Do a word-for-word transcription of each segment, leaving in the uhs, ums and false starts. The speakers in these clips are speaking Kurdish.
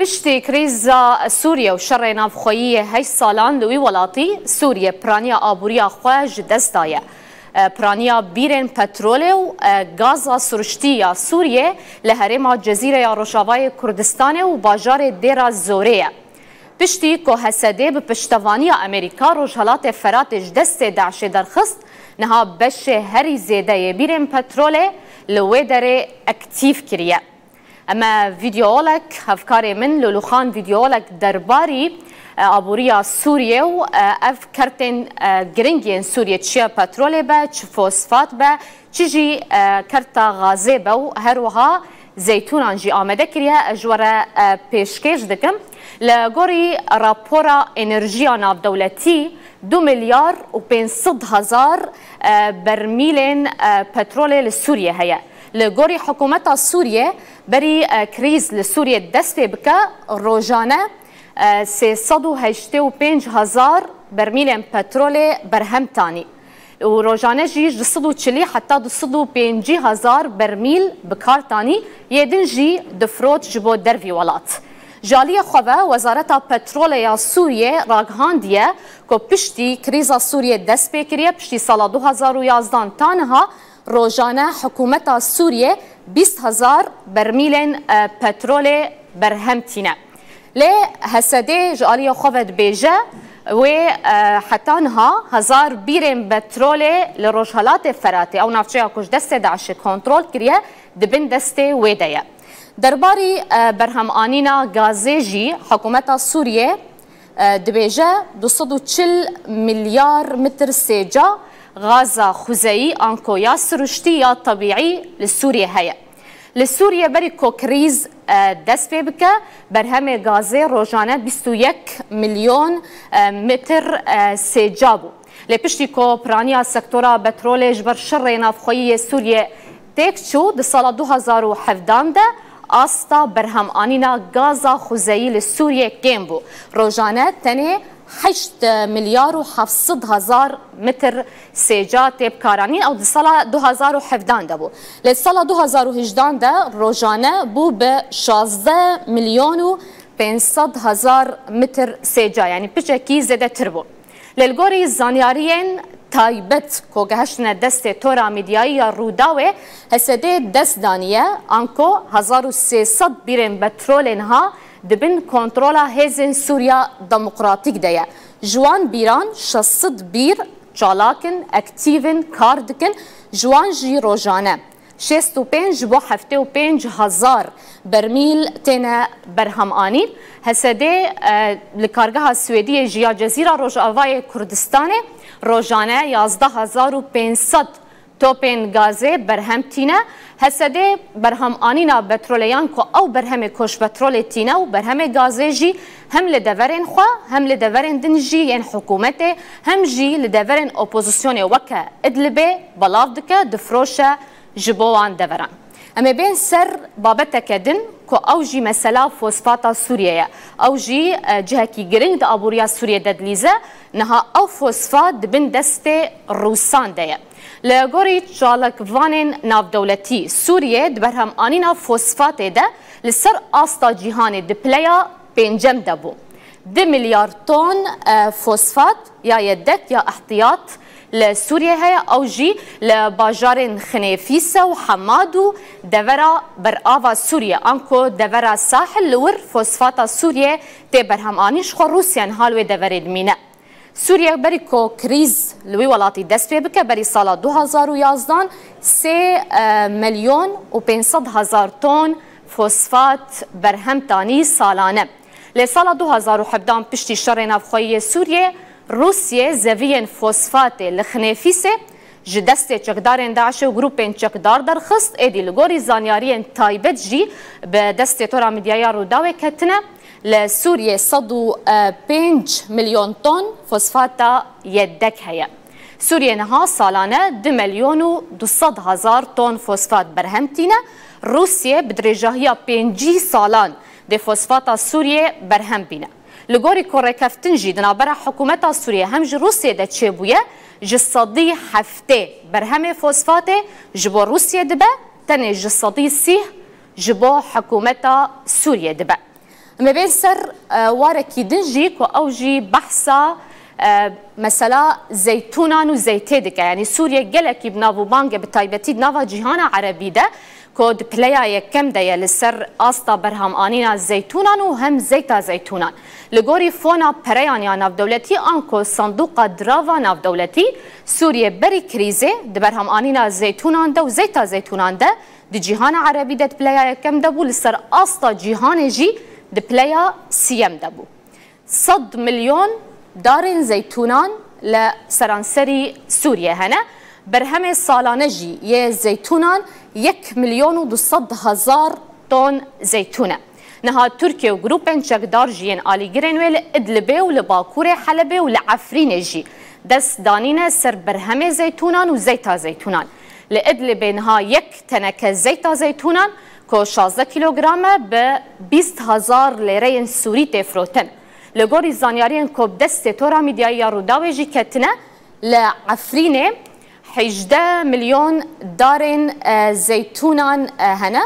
Piştî krîza Sûriye û şerê navxweyî yê heşt salan li wî welatî, Sûriye piraniya aboriya xwe ji dest daye. E, piraniya bîrên petrolê û, e, gaza siruştî ya Sûriye li herêma Cezîre ya Rojavayê Kurdistanê û bajarê Dêra Zorê ye. Piştî ku H S D bi piştevaniya Amerîka Rojhelatê Feratê ji destê DAIŞê derxist, niha beşê herî zêde yê bîrên petrolê li wê derê aktîf kiriye. Em e vîdeolek, hevkarê min Lûlûxan vîdeolek derbarî, e, aboriya Sûriyê û, e, ev kertên, e, giring yên Sûriyê, çi ye petrolê be, çi fosfat be, çi jî, e, kerta gazê be û her wiha zeytûnan jî amade kiriye. Ez ji we re, e, pêşkêş dikim. Li gorî rapora enerjiya navdewletî, du milyar û pênc sed hezar, e, bermîlên, e, petrolê li Sûriyê heye. Li gorî hikûmeta Sûriyê, berî, e, krîz li Sûriyê dest pê bike, rojane, e, sê sed û heştê û pênc hezar bermîlên petrolê berhem tanî. Û rojane jî ji sed û çilî heta du sed û pêncî hezar bermîl bi kar tanî, yê din jî difrot ji bo dervî welat. Ji aliyê xwe ve, Wezareta Petrolê ya Sûriyê ragihandiye ku piştî krîza Sûriyê dest pê kiriye, piştî sala du hezar û yazdan ta niha rojane hikûmeta Sûriyê bîst hezar bermîlên, e, petrolê berhem tîne. Lê H S D ji aliyê xwe ve dibêje, wê, e, heta niha hezar bîrên petrolê li Rojhelatê Feratê, ew navçeya ku ji destê DAIŞê kontrol kiriye, di bin destê wê de ye. Derbarî, e, berhemanîna gazê jî hikûmeta Sûriyê, e, dibêje du sed û çil milyar mitr sêca gaza xuzeyî anko ya siruştî ya tebîî li Sûriyê heye. Li Sûriyê berî ku krîz, e, dest pê bike, berhemê gazê rojane bîst û yek milyon, e, metr, e, sêca bû. Lê piştî ku piraniya sektora petrolê ji ber şerê navxweyî yê Sûriyê têk çû, di sala du hezar û hevdan de asta berhemanîna gaza xuzeyî li Sûriyê kêm bû. Rojane tenê heşt milyar û heft sed hezar metr sêca tê bikaranîn, ew di sala du hezar û hevdan de bû. Lê sala du hezar û hejdan de rojane bû bi şazdeh milyon û pênc sed hezar metr sêca, yanî piçekî zêdetir bû. Lê li gorî zanyariyên taybet ku gehiştine destê Tora Medyayî ya Rûdawê, H S D dest daniye, anko hezar û sê sed bîrên petrolê niha di bin kontrola hêzên Sûriya Demokratîk de ye. Ji wan bîran şeş sed bîr çalak in, aktîf in, kar dikin, ji wan jî rojane şêst û pênc ji bo heftê û pênc hezar bermîl têne berhemanîn. H S D, e, li kargeha Swêdiyê jî ya Cezîra Rojavayê Kurdistanê rojane yazdeh hezar û pênc sed topên gazê berhem tîne. H S D berhemanîna petrolê yan ku ew berhemê ku ji petrolê tîne û berhemê gazê jî hem li deverên xwe, hem li deverên din jî yên hikûmetê, hem jî li deverên opozisyonê weke Idlibê belav dike, difroşe ji bo wan deveran. Em ê bên ser babeteke din ku ew jî mesela fosfata Sûriyê ye. Ew jî, e, cihekî giring di aboriya Sûriyê de dilîze. Niha ew fosfat di bin destê Rûsan de ye. Li gorî çalakvanên navdewletî, Sûriye di berhemanîna fosfatê de li ser asta cîhanê di pileya pêncem de bû. Du milyar ton, e, fosfat ya yedek ya ihtiyat li Sûriye heye, ew jî li bajarên Xinêfîse û Hemad û devera berava Sûriye, anko devera Sahil, li wir fosfata Sûriye tê berhemanîn, ji xwe Rûsya niha li wê deverê dimîne. Sûriye berî ku krîz li wî welatî dest pê bike, berî sala du hezar û yazdan sê, e, milyon û pênc sed hezar ton fosfat berhem tanî salane. Lê sala du hezar û hevdan piştî şerê navxweyî yê Sûriyê, Rûsiyê zeviyên fosfatê li Xinêfîsê ji destê çekdarên DAIŞê û grûpên çekdar derxist, êdî li gorî zanyariyên taybet jî bi destê Tora Medyaya Rûdawê ketine. Li Sûriyê sed û pênc milyon ton fosfata yedek heye. Sûriye niha salane du milyon û du sed hezar ton fosfat berhem tîne. Rûsye bi dirêjahiya pêncî salan dê fosfata Sûriye berhem bîne. Li gorî ku rêkeftin jî di navbera hikûmeta Sûriye hem ji Rûsye de çêbûye, ji sedî heftê berhemê fosfatê ji bo Rûsye dibe, tenê ji sedî sîh ji bo hikûmeta Sûriye dibe. Me bên ser e, warekî din jî ku ew jî behsa e, mesela zeytûnan û zeytê dike. Yanî Sûriye gelekî bi nav û bang e, bi taybetî di nava cîhana erebî de ku di pileya yekem de ye li ser asta berhamanîna zeytûnan û hem zeyta zeytûnan. Li gorî fona pereyan ya navdewletî anko sanduqa dirava navdewletî, Sûriye berî krîzê di berhamanîna zeytûnan de û zeyta zeytûnan de di cîhana erebî de di pileya yekem de bû, li ser asta cîhanê jî di pileya siyem de bû. Sed milyon darên zeytûnan li seranserî Sûriye hene. Berhemê salane jî yê zeytûnan yek milyon û du sed hezar ton zeytûn e. Niha Tirkiye û grûpên çekdar jî yên alîgirên wê li Idlibê û li bakurê Helebê û li Efrînê jî dest danîne ser berhemê zeytûnan û zeyta zeytûnan. Li Idlibê niha yek teneke zeyta zeytûnan ku şazdeh kîlogram e, bi bîst hezar lêreyên Sûrî tê firotin. Li gorî zanyariyên ku bi destê Tora Mîdyayî ya Rûdawê jî ketine, li Efrînê hejdeh milyon darên e, zeytûnan e, hene.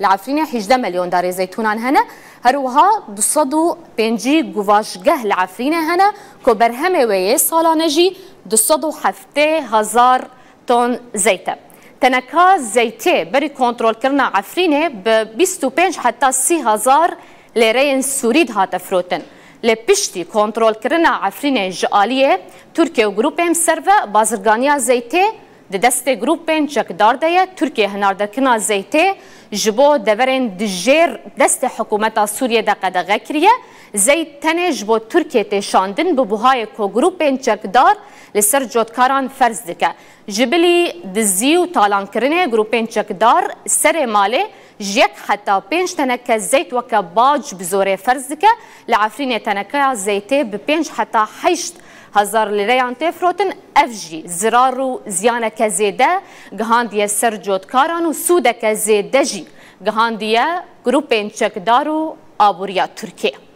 Li Efrînê hejdeh milyon darê zeytûnan hene. Her wiha du sed û pêncî guvaşgeh li Efrînê hene ku berhemê wê yê salane jî du sed û heftê hezar ton zeyt e. Teneka zeytê berî kontrolkirina Efrînê bi bîst û pênc heta sî hezar lêreyên Sûrî dihate firotin. Lê piştî kontrolkirina Efrînê ji aliyê Tirkiye û grûpên bi ser ve bazirganiya zeytê di destê grûpên çekdar de ye. Tirkiye hinardarkirina zeytê ji bo deverên di jêr destê hikûmeta Sûriyê de qedexe kiriye. Zeyt tenê ji bo Tirkiye tê şandin, bi buhayê ku grûpên çekdar li ser cotkaran ferz dike. Ji bilî dizî û talankirinê grûpên çekdar serê malê ji yek heta pênc teneke zeyt weke bac bi zorê ferz dike. Li Efrînê tenekeya zeytê bi pênc heta heşt hezar lîreyan tê firotin. Ev jî zirar û ziyaneke zêde gihandiye ser cotkaran û sûdeke zêde jî gihandiye grûpên çekdar û aboriya Tirkiyê.